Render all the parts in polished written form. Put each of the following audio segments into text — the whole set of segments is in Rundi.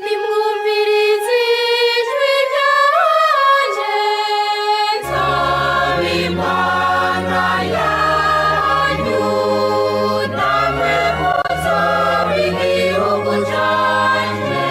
Nimwumvirize ijwi ryanje, nsaba Imana yanyu, namwe muzoba igihugu canje.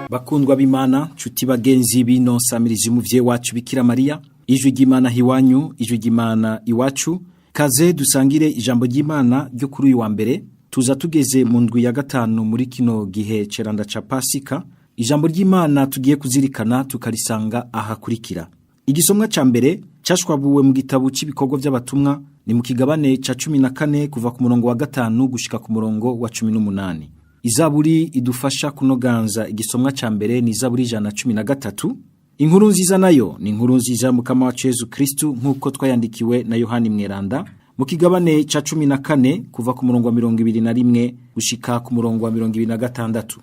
Bakundwa b'Imana, nshuti bagenzi bino samirizi umuvyeyi wacu Bikira Mariya, ijwi ry'Imana hiwanyu, ijwi ry'Imana iwacu, kaze dusangire ijambo ry'Imana ryo kuri uyu wa mbere, tuza tugeze mu ndwi ya gatanu muri kino gihe ceranda ca Pasika, ijambo ry'Imana tugiye kuzirikana tukarisanga ahakurikira. Igisomwa ca mbere cashwabuwe mu gitabo c'ibikorwa vy'abatumwa ni mu kigabane ca 14 kuva ku murongo wa gatanu gushika ku murongo wa 18. Izaburi idufasha kunoganza igisomwa ca mbere ni Izaburi 113. Inkuru nziza nayo ni inkuru nziza mukama wacu Yezu Kristu nkuko twayandikiwe na Yohani Mweranda mu kigabane ca 14 kuva ku murongo wa 21 gushika ku murongo wa 26.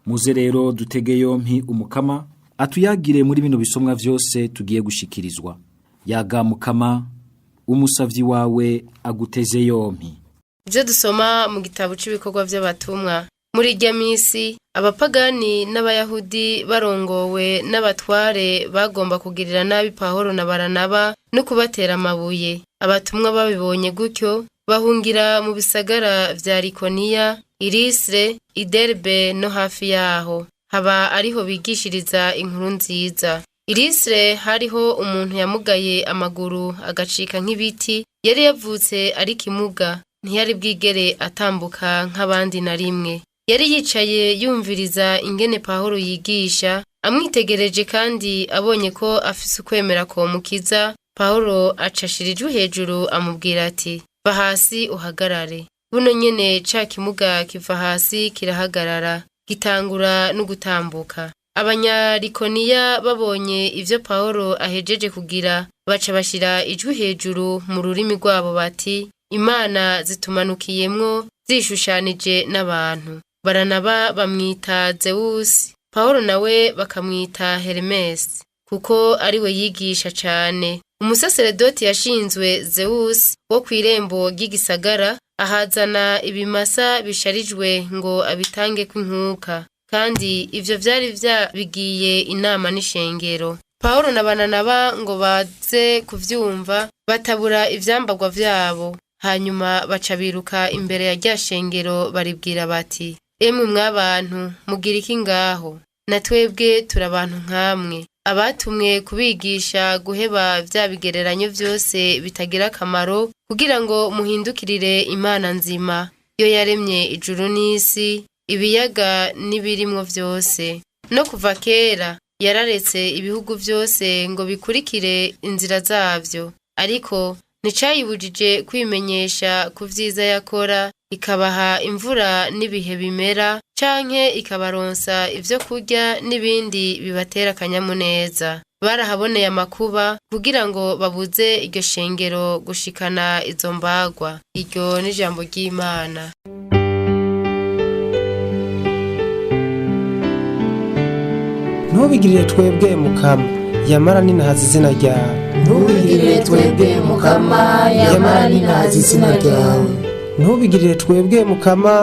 Muze rero dutege yompi umukama atuyagire muri bino bisomwa vyose tugiye gushikirizwa. Yaga mukama umusavyi wawe aguteze yompi. Ibyo dusoma mu gitabo cy'ibikorwa by'abatumwa. Muri irya minsi abapagani n'abayahudi barongowe n'abatware bagomba kugirira nabi Pawulo na Baranaba no kubatera amabuye. Abatumwa babibonye gutyo bahungira mu bisagara vya Likoniya, Ilisire, Iderbe no hafi yaho. Haba ariho bigishiriza inkuru nziza. Ilisire hariho umuntu yamugaye amaguru agacika nk'ibiti, yari yavutse ari kimuga, ntiyari bwigere atambuka nk'abandi na rimwe. Yari yicaye yumviriza ingene Pawulo yigisha, amwitegereje kandi abonye ko afise ukwemera komukiza, Pawulo aca ashira ijwi hejuru amubwira ati: "Va hasi uhagarare." Buno nyene ca kimuga kiva hasi kirahagarara, gitangura no gutambuka. Abanyalikoniya babonye ivyo Pawulo ahejeje kugira, baca bashira ijwi hejuru mu rurimi rwabo bati: "Imana zitumanukiyemwo zishushanije n'abantu." Baranaba bamwita Zewusi, Pawulo nawe bakamwita Heremesi, kuko ariwe yigisha cane. Umusaseredoti yashinzwe Zewusi wo kw'irembo ry'igisagara, ahazana ibimasa bisharijwe ngo abitangeko inkuka. Kandi ivyo vyari vyabigiye inama n'ishengero. Pawulo na Baranaba ngo baze kuvyumva, batabura ivyambarwa vyabo. Hanyuma baca biruka imbere ya rya shengero baribwira bati: "Emwe mwabantu, mugira iki ngaho? Na twebwe turi abantu nkamwe. Abatumwe kubigisha guheba vya bigereranyo vyose bitagira akamaro, kugira ngo muhindukirire Imana nzima, yo yaremye ijuru n'isi, ibiyaga n'ibirimwo vyose. No kuva kera yararetse ibihugu vyose ngo bikurikire inzira zavyo, ariko nticayibujije kwimenyesha ku vyiza yakora, ikabaha imvura n'ibihe bimera, canke ikabaronsa ivyo kurya n'ibindi bibatera akanyamuneza. Barahaboneye amakuba kugira ngo babuze iryo shengero gushikana izo mbagwa." Iryo ni ijambo ry'Imana. Ntubigirire twebwe mukama, yamara ninahaza izina ryawe. Ntubigirire twebwe mukama, yamara ninahaza izina ryawe. Ntubigirire twebwe mukama,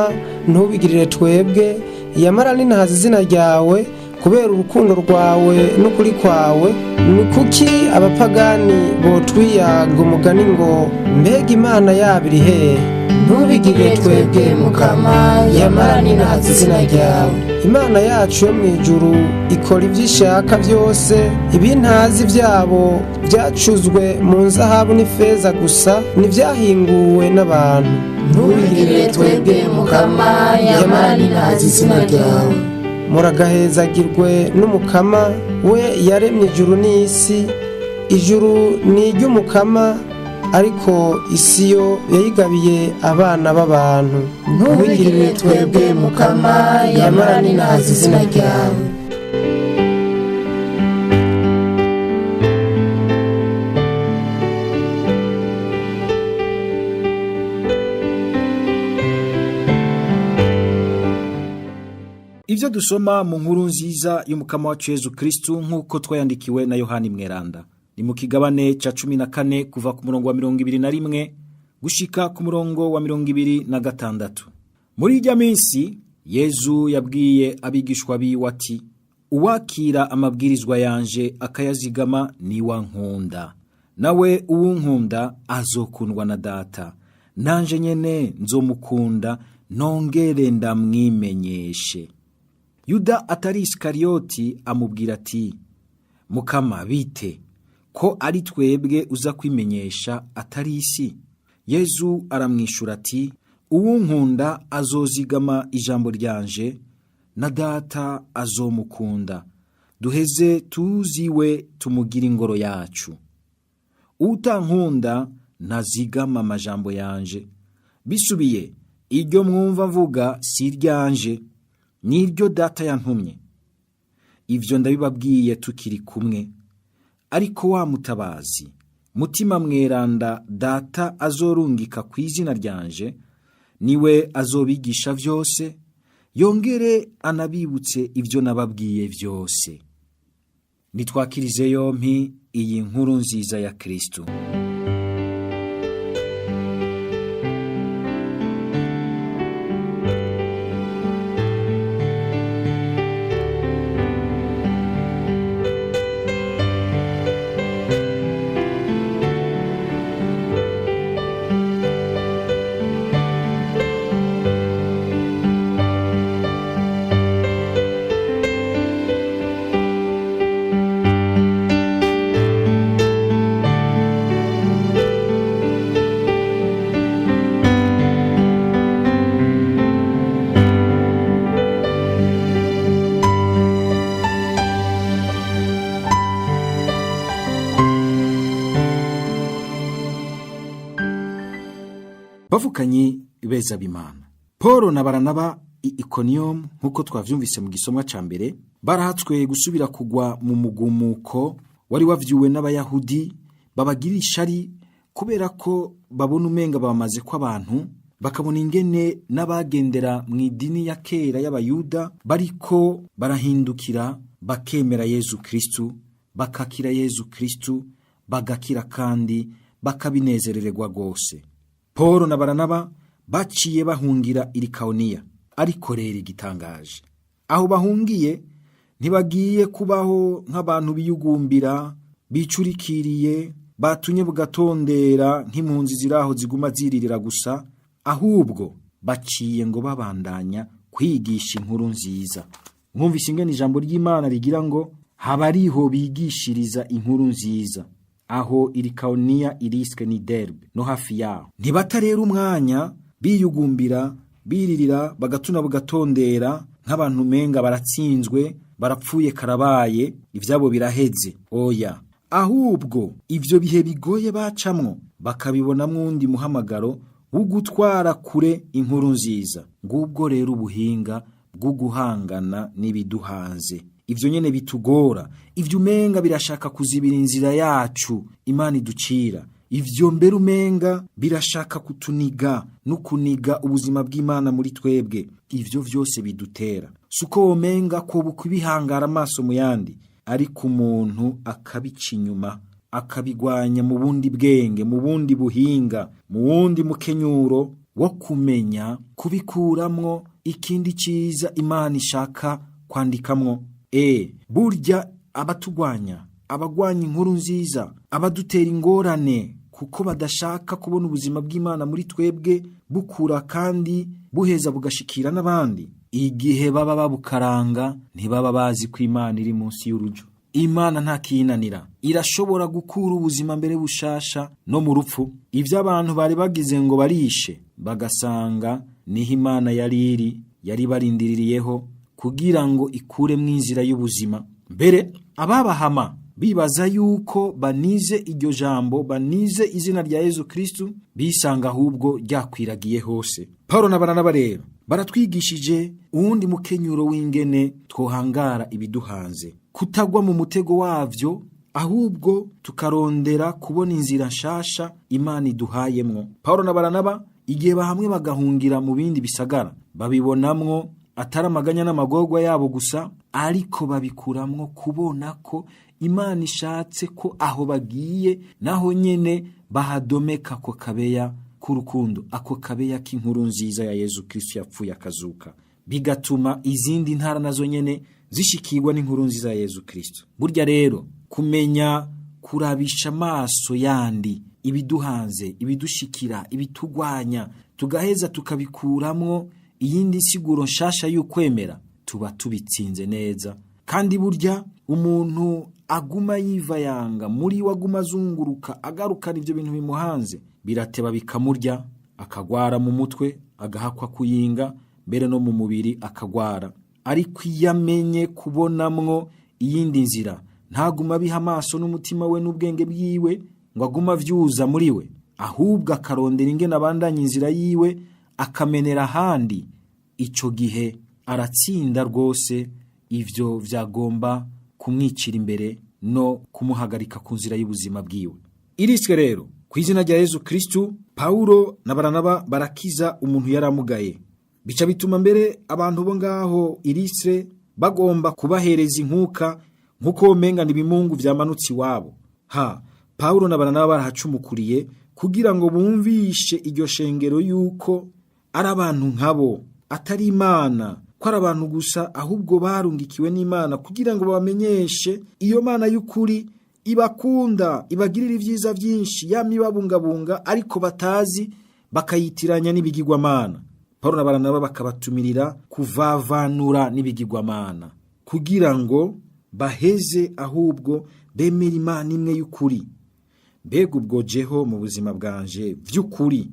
ntubigirire twebwe, yamara ninahaza izina ryawe, kubera urukundo rwawe n'ukuri kwawe. Ni kuki abapagani botwiyaga umugani ngo: "Mbega Imana yabo iri hehe?" Ntubigirire twebwe mukama, yamara ninahaza izina ryawe. Imana yacu yo mu ijuru ikora ibyo ishaka byose. Ibintazi byabo byacuzwe mu nzahabu n'ifeza gusa, ntibyahinguwe n'abantu. Ntubigirire twebwe mukama, yamara ninahaza izina ryawe. Muragahezagirwe n'umukama, we yaremye ijuru n'isi. Ijuru ni iry'umukama, ariko isi yo yayigabiye abana b'abantu. Ntubigirire twebwe mukama, yamara ninahaza izina ryawe. Ivyo dusoma mu nkuru nziza y'umukama wacu Yezu Kristu nkuko twayandikiwe na Yohani Mweranda. Ni mu kigabane ca 14 kuva ku murongo wa 21 gushika ku murongo wa 26. Muri irya minsi Yezu yabwiye abigishwa biwe ati: "Uwakira amabwirizwa yanje akayazigama niwe ankunda. Nawe uwunkunda azokundwa na Data. Nanje nyene nzomukunda nongere ndamwimenyeshe." Yuda atari Isikariyoti amubwira ati: "Mukama, bite ko ari twebwe uza kwimenyesha atari isi?" Yezu aramwishura ati: "Uwunkunda azozigama ijambo ryanje, na Data azomukunda, duheze tuziwe tumugire ingoro yacu. Utankunda ntazigama amajambo yanje. Bisubiye, iryo mwumva mvuga si iryanje, niryo Data yantumye. Ivyo ndabibabwiye tukiri kumwe. Ariko wa mutabazi, Mutima Mweranda Data azorungika ku izina ryanje, niwe azobigisha vyose, yongere anabibutse ivyo nababwiye vyose." Nitwakirize yompi iyi nkuru nziza ya Kristo. Bavukanyi beza b'Imana, Paul na Baranaba i Ikonium, nkuko twavyumvise mu gisomwa ca mbere, barahatswe gusubira kugwa mu mugumuko wari wavyuwe n'Abayahudi babagira ishari kubera ko babona umenga bamaze ko abantu, bakabona ingene n'abagendera mu idini ya kera y'Abayuda bariko barahindukira bakemera Yezu Kristu, bakakira Yezu Kristu, bagakira kandi bakabinezerererwa rwose. Paul na Baranaba baciye bahungira Irikawoniya. Ariko rero igitangaje, aho bahungiye ntibagiye kubaho nk'abantu biyugumbira, bicurikiriye, batunye bugatondera nk'impunzi ziraho ziguma ziririra gusa, ahubwo baciye ngo babandanya kwigisha inkuru nziza. Mwumvise ingene ijambo ry'Imana rigira ngo habariho bigishiriza inkuru nziza aho Irikawoniya, Iriske ni Derbe no hafi yaho. Ntibata rero umwanya biyugumbira, biririra, bagatuna bugatondera nk'abantu menga baratsinzwe, barapfuye karabaye, ivyabo biraheze. Oya, ahubwo ivyo bihe bigoye bacamwo bakabibonamwo undi muhamagaro wo gutwara kure inkuru nziza. Ngubwo rero ubuhinga bwo guhangana n'ibiduhanze. Ivyo nyene bitugora, ivyo umenga birashaka kuzibira inzira yacu Imana iducira, ivyo mbere umenga birashaka kutuniga no kuniga ubuzima bw'Imana muri twebwe, ivyo vyose bidutera. Suko womenga ko bukubihangara amaso mu yandi, ariko umuntu akabica inyuma, akabigwanya mu bundi bwenge, mu bundi buhinga, mu wundi mukenyuro wo kumenya kubikuramwo ikindi ciza Imana ishaka kwandikamwo. Burya abatugwanya, abagwanya inkuru nziza, abadutera ingorane kuko badashaka kubona ubuzima bw'Imana muri twebwe bukura kandi buheza bugashikira n'abandi, igihe baba babukaranga ntibaba bazi ko Imana iri munsi y'urujo. Imana ntakiyinanira, irashobora gukura ubuzima mbere bushasha no mu rupfu. Ivyo abantu bari bagize ngo barishe, bagasanga niho Imana yari iri, yari barindiririyeho kugira ngo ikuremwo inzira y'ubuzima. Mbere ababahama bibaza yuko banize iryo jambo, banize izina rya Yezu Kristu, bisanga ahubwo ryakwiragiye hose. Paul na Baranaba rero baratwigishije uwundi mukenyuro w'ingene twohangara ibiduhanze, kutagwa mu mutego wavyo, ahubwo tukarondera kubona inzira nshasha Imana iduhayemwo. Paul na Baranaba igihe bahamwe bagahungira mu bindi bisagara, babibonamwo atari amaganya n'amagorwa yabo gusa, ariko babikuramwo kubona ko Imana ishatse ko aho bagiye naho nyene bahadomeka ako kabeya k'urukundo, ako kabeya k'inkuru nziza ya Yezu Kristu yapfuye akazuka. Bigatuma izindi ntara nazo nyene zishikirwa n'inkuru nziza ya Yezu Kristo. Burya rero kumenya kurabisha amaso yandi ibiduhanze, ibidushikira, ibitugwanya, tugaheza tukabikuramwo iyindi siguro nshasha y'ukwemera, tuba tubitsinze neza. Kandi burya umuntu aguma yivayanga muri we, aguma azunguruka agarukana ibyo bintu bimuhanze, birateba bikamurya, akagwara mu mutwe, agahakwa kuyinga, mbere no mu mubiri akagwara. Ariko iyo amenye kubonamwo iyindi nzira, ntaguma abiha amaso n'umutima we n'ubwenge bwiwe ngo agume avyuza muri we, ahubwo akarondera ingene abandanya inzira yiwe, akamenera ahandi. Ico gihe aratsinda rwose ivyo vyagomba kumwicira imbere no kumuhagarika ku nzira y'ubuzima bwiwe. Iriswe rero ku izina rya Yezu Kristu, Paulo na Baranaba barakiza umuntu yaramugaye. Bica bituma mbere abantu bo ngaho Irisre bagomba kubahereza inkuka nkuko womenga ni ibimungu vyamanutse iwabo. Ha, Paulo na Baranaba barahacumukuriye kugira ngo bumvishe iryo shengero yuko ari abantu nkabo, atari Imana, ko ari abantu gusa, ahubwo barungikiwe n'Imana kugira ngo babamenyeshe iyo Mana y'ukuri ibakunda, ibagirira ibyiza byinshi, yamye ibabungabunga, ariko batazi bakayitiranya n'ibigirwamana. Paulo na Baranaba bakabatumirira kuvavanura n'ibigirwamana kugira ngo baheze ahubwo bemere Imana imwe y'ukuri. Mbega ubwo jeho mu buzima bwanje vy'ukuri,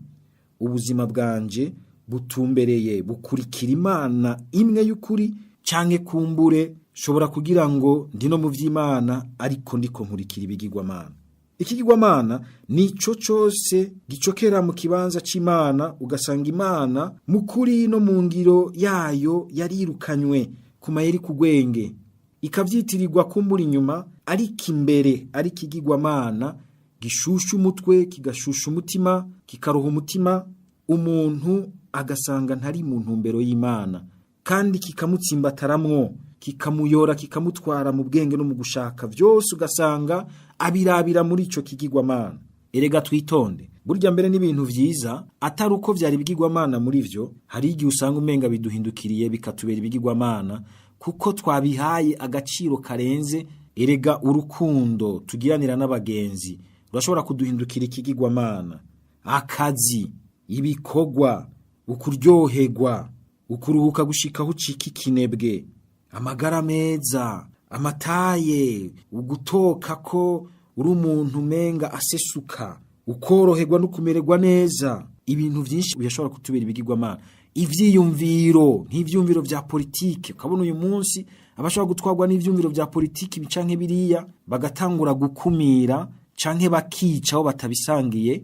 ubuzima bwanje butumbereye bukurikira Imana imwe y'ukuri, canke kumbure shobora kugira ngo ndi no mu vy'Imana ariko ndiko nkurikira ibigirwamana. Ikigirwamana nico cose gicokera mu kibanza c'Imana, ugasanga Imana mu kuri no mu ngiro yayo yarirukanywe ku mayeri kugwenge, ikavyitirirwa kumbura inyuma, ariko imbere ari ikigirwamana gishusha umutwe, kigashusha umutima, kikaroha umutima umuntu, agasanga ntari mu ntumbero y'Imana, kandi kikamutsimbataramwo, kikamuyora, kikamutwara mu bwenge no mu gushaka vyose, ugasanga abirabira muri ico kigirwamana. Erega twitonde, burya mbere n'ibintu vyiza atari uko vyari ibigirwamana muri vyo, hari igihe usanga umenga biduhindukiriye bikatubera ibigirwamana kuko twabihaye agaciro karenze. Erega urukundo tugiranira n'abagenzi rurashobora kuduhindukira ikigirwamana, akazi, ibikorwa, ukuryoherwa, ukuruhuka gushika aho ucika ikinebwe, amagara meza, amataye, ugutoka ko uri umuntu umenga asesuka, ukoroherwa no kumererwa neza. Ibintu vyinshi birashobora kutubera ibigirwamana. Ivyiyumviro, nk'ivyumviro vya politike, ukabona uyu munsi abashobora gutwarwa n'ivyumviro vya politike ibi canke biriya, bagatangura gukumira canke bakica aho batabisangiye.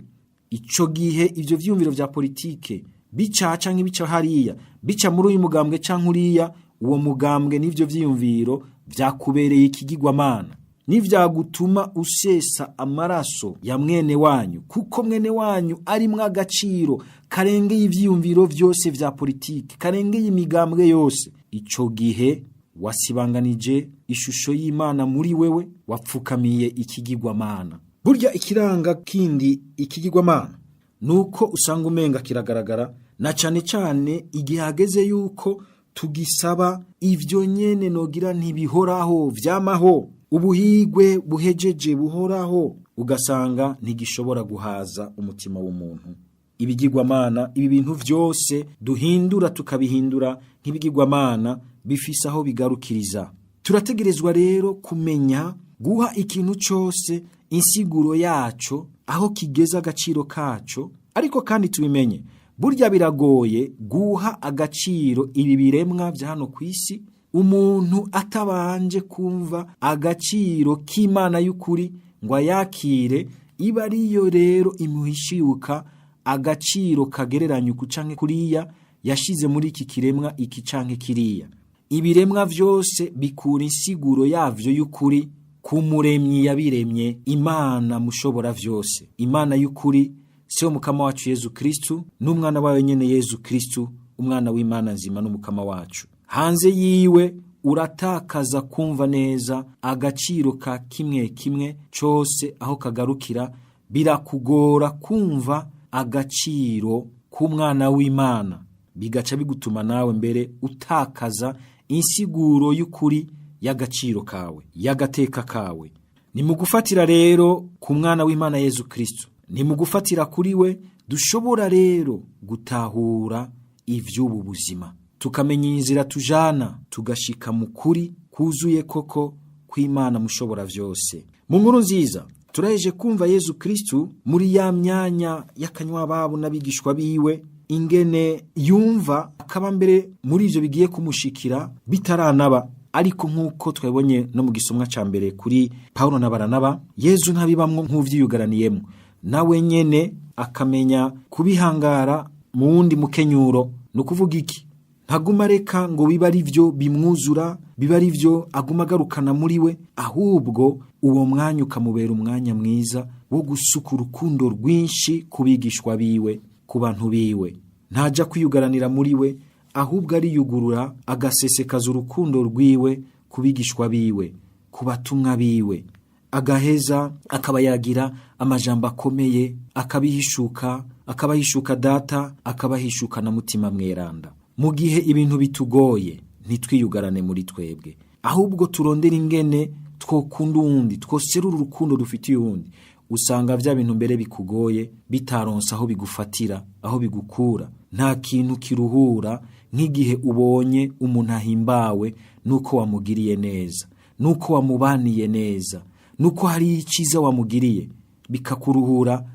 Ico gihe ivyo vyumviro vya politike bica canke bica hariya, bica muri uyu mugambwe canke uriya, uwo mugambwe n'ivyo vyiyumviro vyakubereye ikigirwamana, nivyagutuma usesa amaraso ya mwene wanyu, kuko mwene wanyu arimwo agaciro karengeye ivyiyumviro vyose vya politike, karengeye imigambwe yose. Ico gihe wasibanganije ishusho y'Imana muri wewe, wapfukamiye ikigirwamana. Burya ikiranga kindi ikigirwamana nuko usanga umenga kiragaragara, na cane cane igihe hageze yuko tugisaba ivyo nyene nogira ntibihoraho vyamaho, ubuhigwe buhejeje buhoraho, ugasanga ntigishobora guhaza umutima w'umuntu. Ibigirwamana, ibi bintu vyose duhindura tukabihindura nk'ibigirwamana, bifise aho bigarukiriza. Turategerezwa rero kumenya guha ikintu cose insiguro yaco, aho kigeze agaciro kaco. Ariko kandi tubimenye, burya biragoye guha agaciro ibi biremwa vya hano kw'isi umuntu atabanje kumva agaciro k'Imana y'ukuri ngo ayakire, iba ariyo rero imuhishiuka agaciro kagereranya uku canke kuriya yashize muri iki kiremwa iki canke kiriya. Ibiremwa vyose bikura insiguro yavyo y'ukuri ku muremyi yabiremye, Imana mushobora vyose, Imana y'ukuri, se mukama wacu Yezu Kristu n'umwana wayo nyene Yezu Kristu, umwana w'Imana nzima n'umukama wacu. Hanze yiwe uratakaza kumva neza agaciro ka kimwe kimwe cose aho kagarukira, birakugora kumva agaciro k'umwana w'Imana. Bigaca bigutuma nawe mbere utakaza insiguro y'ukuri y'agaciro kawe, y'agateka kawe. Ni mu gufatira rero ku mwana w'Imana Yezu Kristo, ni mu gufatira kuri we dushobora rero gutahura ivy'ubu buzima, tukamenya inzira tujana, tugashika mu kuri kuzuye koko kw'Imana mushobora vyose. Mu nkuru nziza turaheje kumva Yezu Kristo muri ya myanya y'akanywababo n'abigishwa biwe, ingene yumva akaba mbere muri ivyo bigiye kumushikira bitaranaba. Ariko nk'uko twabonye no mu gisomwa ca mbere kuri Paulo na Baranaba, Yezu ntabibamwo nk'uvyiyugaraniyemwo, nawe nyene akamenya kubihangara mu wundi mukenyuro. Ni ukuvuga iki? Ntaguma reka ngo bibe ari byo bimwuzura, bibe ari byo aguma agarukana muri we, ahubwo uwo mwanya ukamubera umwanya mwiza wo gusuka urukundo rwinshi ku bigishwa biwe, ku bantu biwe. Ntajya kwiyugaranira muri we, ahubwo ariyugurura agasesekaza urukundo rwiwe ku bigishwa biwe, ku batumwa biwe, agaheza akabayagira amajambo akomeye, akabihishuka, akabahishuka Data, akabahishuka na Mutima Mweranda. Mu gihe ibintu bitugoye, ntitwiyugarane muri twebwe, ahubwo turondere ingene twokunda uwundi, twoserura urukundo dufitiye uwundi. Usanga vya bintu mbere bikugoye bitaronsa aho bigufatira, aho bigukura. Nta kintu kiruhura nk'igihe ubonye umuntu ahimbawe nuko wamugiriye neza, nuko wamubaniye neza, nuko hari icyiza wamugiriye, bikakuruhura,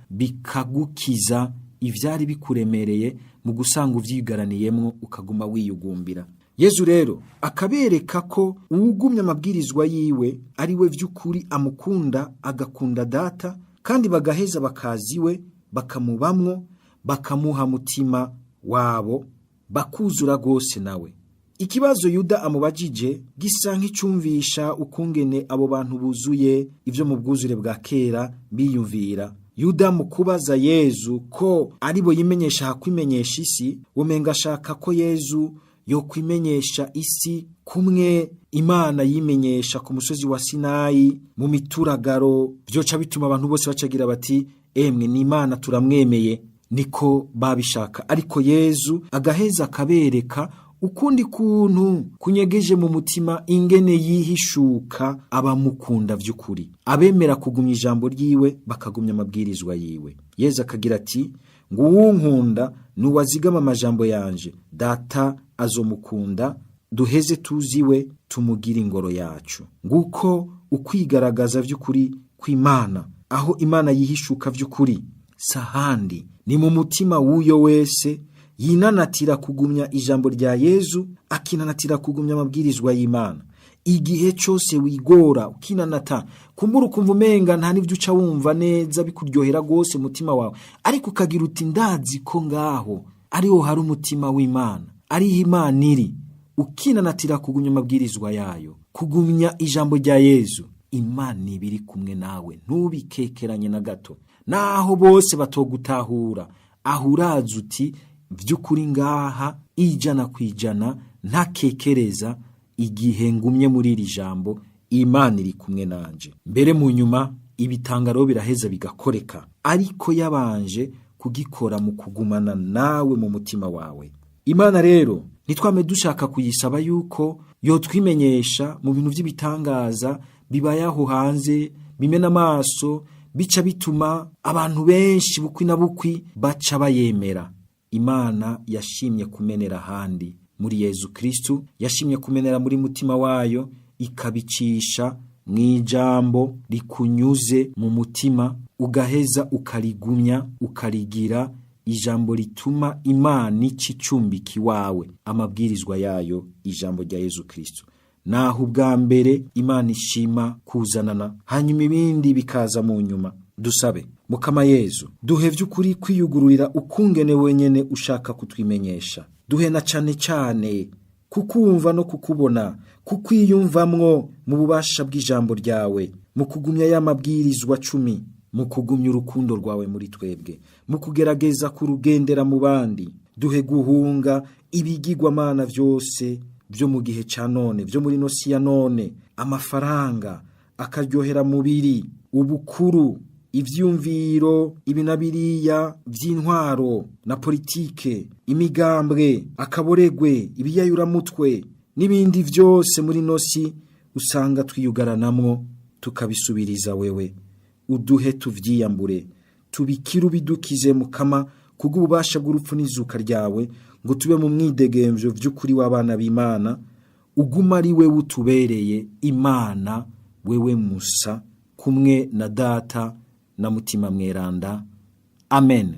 bikagukiza ivyari bikuremereye mu gusanga uvyigaraniyemwo ukaguma wiyugumbira. Yezu rero akabereka ko uwugumya amabwirizwa yiwe ari we vy'ukuri amukunda, agakunda Data, kandi bagaheza bakaziwe, bakamubamwo, bakamuha mutima wabo, bakuzura rwose nawe. Ikibazo Yuda amubajije gisa nk'icumvisha ukungene abo bantu buzuye ivyo mu bwuzure bwa kera biyumvira. Yuda mu kubaza Yezu ko aribo yimenyesha hakwimenyesha isi, womenga ashaka ko Yezu yokwimenyesha isi kumwe Imana yimenyesha ku musozi wa Sinayi mu mituragaro, vyoca bituma abantu bose bacagira bati emwe ni Imana turamwemeye, niko babishaka. Ariko Yezu agaheza akabereka ukundi kuntu kunyegeje mu mutima, ingene yihishuka abamukunda vy'ukuri, abemera kugumya ijambo ryiwe, bakagumya amabwirizwa yiwe. Yezu akagira ati ngo uwunkunda nuwazigama amajambo yanje, Data azomukunda, duheze tuziwe, tumugire ingoro yacu. Nguko ukwigaragaza vy'ukuri kw'Imana, aho Imana yihishuka vy'ukuri sahandi ni mu mutima w'uyo wese yinanatira kugumya ijambo rya Yezu, akinanatira kugumya amabwirizwa y'Imana. Igihe cyose wigora ukinanata, kumbura ukumva umenga nta n'ibyo uca wumva neza bikuryohera rwose umutima wawe, ariko ukagira uti ndazi ko ngaho ariho hari umutima w'Imana, ariho Imana iri, ukinanatira kugumya amabwirizwa yayo, kugumya ijambo rya Yezu, Imana iba iri kumwe nawe, ntubikekeranye na gato. Naho bose batogutahura, aho urazi uti vy'ukuri ngaha 100% ntakekereza, igihe ngumye muri iri jambo Imana iri kumwe nanje. Mbere mu nyuma ibitangaro biraheza bigakoreka, ariko yabanje kugikora mu kugumana nawe mu mutima wawe. Imana rero ntitwame dushaka kuyisaba yuko yotwimenyesha mu bintu vy'ibitangaza bibaye aho hanze, bimena amaso, bica bituma abantu benshi bukwi na bukwi baca bayemera. Imana yashimye kumenera ahandi muri Yezu Kristu, yashimye kumenera muri mutima wayo, ikabicisha mu ijambo rikunyuze mu mutima, ugaheza ukarigumya, ukarigira ijambo rituma Imana ica icumbiki wawe, amabwirizwa yayo, ijambo rya Yezu Kristu. Naho ubwa mbere Imana ishima kuzanana, hanyuma ibindi bikaza mu nyuma. Dusabe Mukama Yezu, duhe vy'ukuri kwiyugururira ukungene wenyene ushaka kutwimenyesha. Duhe na cane cane kukumva no kukubona, kukwiyumvamwo mu bubasha bw'ijambo ryawe, mu kugumya ya mabwirizwa 10, mu kugumya urukundo rwawe muri twebwe, mu kugerageza kurugendera mu bandi. Duhe guhunga ibigirwamana vyose vyo mu gihe ca none, vyo muri nosi ya none, amafaranga akaryohera mubiri, ubukuru, Ivyumviro ibi na biriya vy'intwaro na politike, imigambwe, akaboregwe, ibiyayuramutwe n'ibindi vyose muri nosi usanga twiyugaranamwo, tukabisubiriza wewe. Uduhe tuvyiyambure, tubikire, ubidukize Mukama, kubw'ububasha bw'urupfu n'izuka ryawe, ngo tube mu mwidegemvyo vy'ukuri w'abana b'Imana. Uguma ari wewe utubereye Imana, wewe musa kumwe na Data na Mutima Mweranda. Amen.